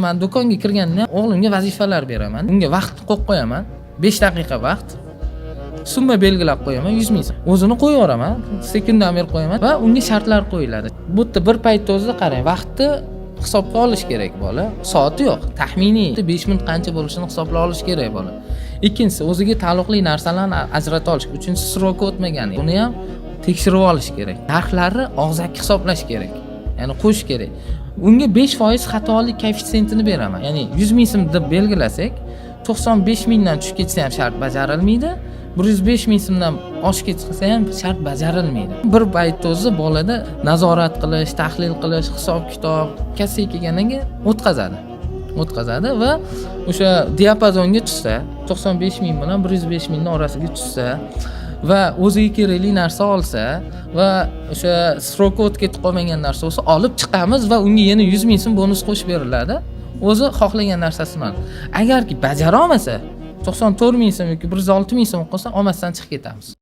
Man do'konga kirganda ham o'g'limga vazifalar beraman. Unga vaqt qo'yib qo'yaman, 5 daqiqa vaqt, summa belgilab qo'yaman, 100 000 so'm. O'zini qo'yaveraman, sekundan berib qo'yaman va unga shartlar qo'yiladi. Bu yerda bir paytda o'zida, qarang, vaqtni hisobga olish kerak bola. Soati yo'q, taxminiy 5 minut qancha bo'lishini hisoblab olish kerak bola. Ikkinchisi, o'ziga taalluqli narsalarni ajrata olish. Uchinchisi, срок i o'tmagan, buni ham tekshirib olish kerak. Narxlarni og'zaki hisoblash kerak, ya'ni qo'shish kerak. Unga 5% xatolik koeffitsiyentini beraman, ya'ni 100 000 so'm deb belgilasak, 95 000dan tushib ketsa ham shart bajarilmaydi, 105 000 so'mdan oshib ketsa ham shart bajarilmaydi. Bir paytda o'zi bolada nazorat qilish, tahlil qilish, hisob kitob kassaga kelgandan keyin o'tkazadi va o'sha diapazonga tushsa, 95 000 bilan 105 000ni orasiga tushsa va o'ziga kerakli narsa olsa va o'sha срок i o'tib ketib qolmagan narsa bo'lsa, olib chiqamiz va unga yana 100 000 so'm bonus qo'shib beriladi. O'zi xohlagan narsasini oladi. Agarki bajara olmasa, 94 000 so'm yoki 106 000 so'm qolsa, olmasdan chiqib ketamiz.